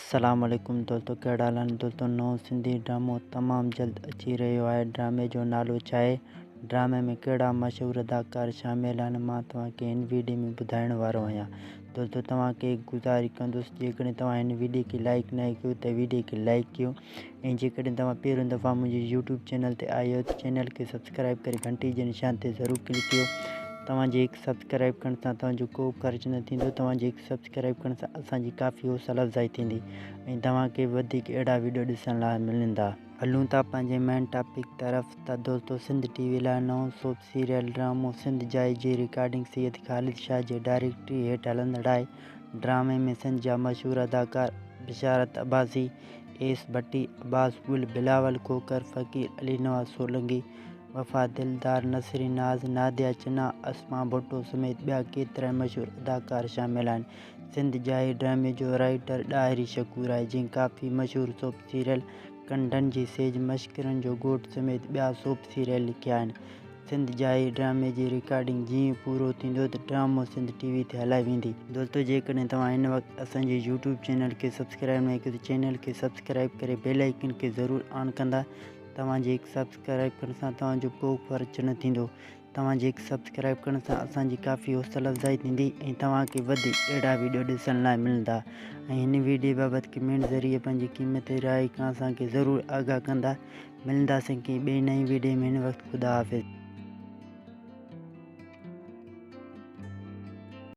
السلام عليڪم دوستو ڪهڙا حال آهن دوستو نئون سنڌي ڊرامو تمام جلد اچي رهيو آهي ڊرامي جو نالو ڇا آهي ڊرامي ۾ ڪهڙا مشهور اداڪار شامل آهن مان توهان کي هن ويڊيو ۾ ٻڌائڻ وارو آهيان دوستو توهان کي گذارش ڪندس جيڪڏهن توهان هن ويڊيو کي لائڪ ناهي ڪيو ته ويڊيو کي لائڪ ڪيو ۽ جيڪڏهن توهان پهريون دفعا منهنجي يوٽيوب چينل تي آيا آهيو ته چينل کي سبسڪرائب ڪري گهنٽي جي نشان تي ضرور ڪلڪ ڪيو توهان جي هڪ سبسڪرائب ڪرڻ سان توهان جو ڪو خرچ نه ٿيندو توهان جي هڪ سبسڪرائب ڪرڻ سان اسان جي ڪافي حوصله افزائي ٿيندي ۽ توهان کي وڌيڪ اهڙا ويڊيو ڏسڻ لاء ملندا. هلون ٿا پنهنجي مين ٽاپڪ طرف ته دوستو سنڌ ٽي وي لاء نئون سوپ سيريل ڊرامو سنڌ جائي جي رڪارڊنگ سيد خالد شاهه جي ڊائريڪٽري هيٺ هلندڙ آهي ڊرامي ۾ سنڌ جا مشهور اداڪار بشارت عباسي، ايس ڀٽي، عباس گل، بلاول کوکر، فقير علي نواز سولنگي، وفا دلدار، نسرين ناز، ناديه چنا، اسما ڀٽو سميت ٻيا ڪيترائي مشهور اداڪار شامل آهن. سنڌ ڄائي ڊرامي جو رائيٽر ڏاهري شڪور آهي جنهن ڪافي مشهور سوپ سيريل ڪنڊن جي سيج، مشڪرن جو ڳوٺ سميت ٻيا سوپ سيريل لکيا آهن. سنڌ ڄائي ڊرامي جي رڪارڊنگ جيئن ئي پورو ٿيندو ته ڊرامو سنڌ ٽي وي تي هلائي ويندي. دوستو جيڪڏهن توهان هن وقت اسان جي يوٽيوب چينل کي سبسڪرائب ناهي ڪيو ته چينل کي سبسڪرائب ڪري بيل آئيڪن کي ضرور آن ڪندا توهان جي هڪ سبسڪرائب ڪرڻ سان توهان جو ڪو خرچ نه ٿيندو توهان جي هڪ سبسڪرائب ڪرڻ سان اسان جي ڪافي حوصله افزائي ٿيندي ۽ توهان کي وڌيڪ اهڙا ويڊيو ڏسڻ لاء ملندا ۽ هن ويڊيو بابت ڪمينٽ ذريعي پنهنجي قيمتي راء کان اسان کي ضرور آگاهه ڪندا ملنداسين ڪنهن ٻئي نئين ويڊيو ۾ هن وقت خدا حافظ.